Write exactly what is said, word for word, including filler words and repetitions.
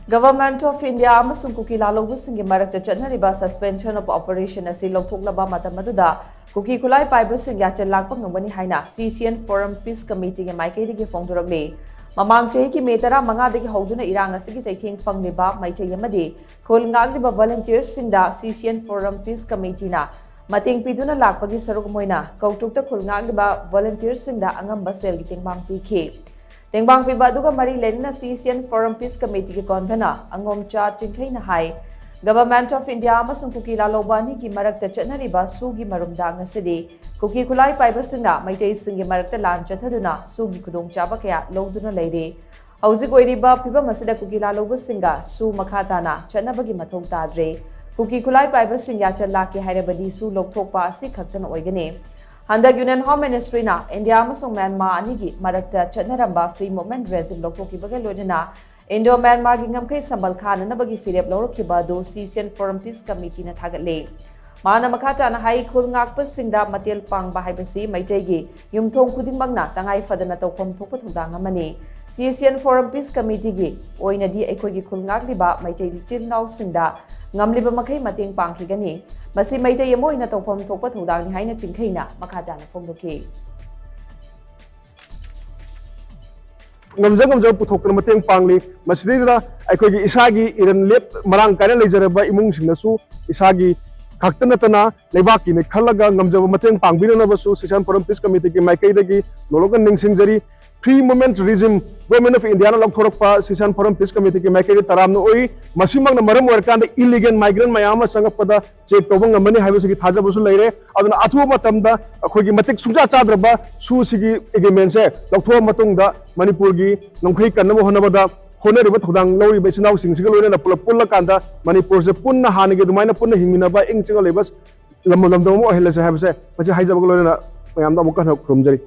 Government of India ꯑꯃꯁꯨꯡ ꯀꯨꯀꯤ ꯂꯥꯜꯍꯧꯕꯁꯤꯡꯒꯤ ꯃꯔꯛꯇ ꯆꯠꯅꯔꯤꯕ suspension of operation ꯑꯁꯤ ꯂꯧꯊꯣꯛꯂꯕ ꯃꯇꯝ ꯑꯗꯨꯗ ꯀꯨꯀꯤ ꯈꯨꯠꯂꯥꯏ ꯄꯥꯏꯕꯁꯤꯡ ꯌꯥꯆꯜ ꯂꯥꯛꯄ ꯉꯝꯒꯅꯤ ꯍꯥꯏꯅ C C N Forum Peace Committeeꯒꯤ ꯃꯥꯏꯀꯩꯗꯒꯤ ꯐꯣꯡꯗꯣꯔꯛꯂꯤ꯫ ꯃꯃꯥꯡ ꯆꯍꯤꯒꯤ ꯃꯦ ꯇꯔꯥꯃꯉꯥꯗꯒꯤ ꯍꯧꯗꯨꯅ ꯏꯔꯥꯡ ꯑꯁꯤꯒꯤ ꯆꯩꯊꯦꯡ ꯐꯪꯂꯤꯕ ꯃꯩꯇꯩ ꯑꯃꯗꯤ ꯈꯨꯜ ꯉꯥꯛꯂꯤꯕ volunteersꯁꯤꯡꯗ C C N Forum Peace Committeeꯅ ꯃꯇꯦꯡ ꯄꯤꯗꯨꯅ ꯂꯥꯛꯄꯒꯤ ꯁꯔꯨꯛ ꯑꯃ ꯑꯣꯏꯅ ꯀꯧꯇ꯭ꯔꯨꯛꯇ ꯈꯨꯜ ꯉꯥꯛꯂꯤꯕ volunteersꯁꯤꯡꯗ ꯑꯉꯝꯕ ꯁꯦꯜꯒꯤ ꯇꯦꯡꯕꯥꯡ ꯄꯤꯈꯤ꯫ ꯇꯦꯡꯕꯥꯡ ꯄꯤꯕ ꯑꯗꯨꯒ ꯃꯔꯤ ꯂꯩꯅꯅ C C N Forum Peace Committeeꯒꯤ convener ꯑꯉꯣꯝꯆꯥ ꯆꯤꯡꯈꯩꯅ high, Government of India ꯑꯃꯁꯨꯡ ꯀꯨꯀꯤ ꯂꯥꯜꯍꯧꯕ ꯑꯅꯤꯒꯤ ꯃꯔꯛꯇ ꯆꯠꯅꯔꯤꯕ ꯁꯨꯒꯤ ꯃꯔꯨꯝꯗ ꯉꯁꯤꯗꯤ ꯀꯨꯀꯤ ꯈꯨꯠꯂꯥꯏ ꯄꯥꯏꯕꯁꯤꯡꯅ ꯃꯩꯇꯩꯁꯤꯡꯒꯤ ꯃꯔꯛꯇ ꯂꯥꯟ ꯆꯠꯊꯗꯨꯅ ꯁꯨꯒꯤ ꯈꯨꯗꯣꯡꯆꯥꯕ ꯀꯌꯥ ꯂꯧꯗꯨꯅ ꯂꯩꯔꯤ꯫ ꯍꯧꯖꯤꯛ ꯑꯣꯏꯔꯤꯕ ꯐꯤꯕꯝ ꯑꯁꯤꯗ ꯀꯨꯀꯤ ꯂꯥꯜꯍꯧꯕꯁꯤꯡꯒ ꯁꯨ ꯃꯈꯥ ꯇꯥꯅ ꯆꯠꯅꯕꯒꯤ ꯃꯊꯧ ꯇꯥꯗ꯭ꯔꯦ꯫ ꯀꯨꯀꯤ ꯈꯨꯠꯂꯥꯏ ꯄꯥꯏꯕꯁꯤꯡ ꯌꯥꯆꯜ ꯂꯥꯛꯀꯦ ꯍꯥꯏꯔꯕꯗꯤ ꯁꯨ ꯂꯧꯊꯣꯛꯄ ꯑꯁꯤ ꯈꯛꯇꯅ ꯑꯣꯏꯒꯅꯤ꯫ ꯍꯟꯗꯛ Union Home Ministryꯅ ꯏꯟꯗꯤꯌꯥ ꯑꯃꯁꯨꯡ ꯃ꯭ꯌꯥꯟꯃꯥꯔ ꯑꯅꯤꯒꯤ ꯃꯔꯛꯇ ꯆꯠꯅꯔꯝꯕ free movement regime ꯂꯧꯊꯣꯛꯈꯤꯕꯒ ꯂꯣꯏꯅꯅ ꯏꯟꯗꯣ ꯃ꯭ꯌꯥꯟꯃꯥꯔꯒꯤ ꯉꯝꯈꯩ ꯁꯝꯕꯜ ꯈꯥꯅꯅꯕꯒꯤ ꯐꯤꯔꯦꯞ ꯂꯧꯔꯛꯈꯤꯕ ꯑꯗꯨ C C N Forum Peace Committeeꯅ ꯊꯥꯒꯠꯂꯤ꯫ ꯃꯥꯅ ꯃꯈꯥ ꯇꯥꯅ ꯍꯥꯏ, ꯈꯨꯜ ꯉꯥꯛꯄꯁꯤꯡꯗ ꯃꯇꯦꯡ ꯄꯥꯡꯕ ꯍꯥꯏꯕꯁꯤ ꯃꯩꯇꯩꯒꯤ ꯌꯨꯝꯊꯣꯡ ꯈꯨꯗꯤꯡꯃꯛꯅ ꯇꯉꯥꯏ ꯐꯗꯅ ꯇꯧꯐꯝ ꯊꯣꯛꯄ ꯊꯧꯗꯥꯡ ꯑꯃꯅꯤ꯫ C C N Forum Peace Committeeꯒꯤ ꯑꯣꯏꯅꯗꯤ ꯑꯩꯈꯣꯏꯒꯤ ꯈꯨꯜ ꯉꯥꯛꯂꯤꯕ ꯃꯩꯇꯩ ꯏꯆꯤꯜ ꯏꯅꯥꯎꯁꯤꯡꯗ ꯉꯝꯂꯤꯕ ꯃꯈꯩ ꯃꯇꯦꯡ ꯄꯥꯡꯈꯤꯒꯅꯤ꯫ ꯃꯁꯤ ꯃꯩꯇꯩ ꯑꯃ ꯑꯣꯏꯅ ꯇꯧꯐꯝ ꯊꯣꯛꯄ ꯊꯧꯗꯥꯡꯅꯤ ꯍꯥꯏꯅ ꯆꯤꯡꯈꯩꯅ ꯃꯈꯥ ꯇꯥꯅ ꯐꯣꯡꯗꯣꯛꯈꯤ꯫ ꯉꯝꯖ ꯉꯝꯖꯕ ꯄꯨꯊꯣꯛꯇꯨꯅ ꯃꯇꯦꯡ ꯄꯥꯡꯂꯤ꯫ ꯃꯁꯤꯗꯩꯗ ꯑꯩꯈꯣꯏꯒꯤ ꯏꯁꯥꯒꯤ ꯏꯔꯟ ꯂꯦꯞ ꯃꯔꯥꯡ ꯀꯥꯏꯅ ꯂꯩꯖꯔꯕ ꯏꯃꯨꯡꯁꯤꯡꯅꯁꯨ ꯏꯁꯥꯒꯤ ꯈꯛꯇ ꯅꯠꯇꯅ ꯂꯩꯕꯥꯛꯀꯤꯅꯤ ꯈꯜꯂꯒ ꯉꯝꯖꯕ ꯃꯇꯦꯡ ꯄꯥꯡꯕꯤꯅꯅꯕꯁꯨ C C N Forum Peace Committeeꯒꯤ ꯃꯥꯏꯀꯩꯗꯒꯤ ꯅꯣꯂꯣꯛꯅ ꯅꯤꯡꯁꯤꯡꯖꯔꯤ꯫ Free Movement Regime Government of Indiaꯅ ꯂꯧꯊꯣꯔꯛꯄ C C N Forum Peace Committeeꯒꯤ ꯃꯥꯏꯀꯩꯗ ꯇꯔꯥꯝꯅ ꯑꯣꯏ꯫ ꯃꯁꯤꯃꯛꯅ ꯃꯔꯝ ꯑꯣꯏꯔꯀꯥꯟꯗ illegal migrant ꯃꯌꯥꯝ ꯑꯃ ꯆꯪꯉꯛꯄꯗ check ꯇꯧꯕ ꯉꯝꯃꯅꯤ ꯍꯥꯏꯕꯁꯤꯒꯤ ꯊꯥꯖꯕꯁꯨ ꯂꯩꯔꯦ꯫ ꯑꯗꯨꯅ ꯑꯊꯨꯕ ꯃꯇꯝꯗ ꯑꯩꯈꯣꯏꯒꯤ ꯃꯇꯤꯛ ꯁꯨꯡꯆꯥ ꯆꯥꯗ꯭ꯔꯕ ꯁꯨꯁꯤꯒꯤ agreementꯁꯦ ꯂꯧꯊꯣꯛꯑ ꯃꯇꯨꯡꯗ ꯃꯅꯤꯄꯨꯔꯒꯤ ꯉꯝꯈꯩ ꯀꯟꯅꯕ ꯍꯣꯠꯅꯕꯗ ꯍꯣꯠꯅꯔꯤꯕ ꯊꯧꯗꯥꯡ ꯂꯧꯔꯤꯕ ꯏꯆꯤꯟ ꯏꯅꯥꯎꯁꯤꯡꯁꯤꯒ ꯂꯣꯏꯅꯅ ꯄꯨꯂꯞ ꯄꯨꯜꯂꯀꯥꯟꯗ ꯃꯅꯤꯄꯨꯔꯁꯦ ꯄꯨꯟꯅ ꯍꯥꯟꯅꯒꯤ ꯑꯗꯨꯃꯥꯏꯅ ꯄꯨꯟꯅ ꯍꯤꯡꯃꯤꯟꯅꯕ ꯏꯪ ꯆꯤꯛꯅ ꯂꯩꯕ ꯂꯝ ꯂꯝꯗꯝ ꯑꯃ ꯑꯣꯏꯍꯜꯂꯁꯦ ꯍꯥꯏꯕꯁꯦ ꯃꯁꯤ ꯍꯥꯏꯖꯕꯒ ꯂꯣꯏꯅꯅ ꯃꯌꯥꯝꯗ ꯑꯃꯨꯛꯀ ꯍꯟꯅ ꯈꯨꯔꯨꯝꯖꯔꯤ꯫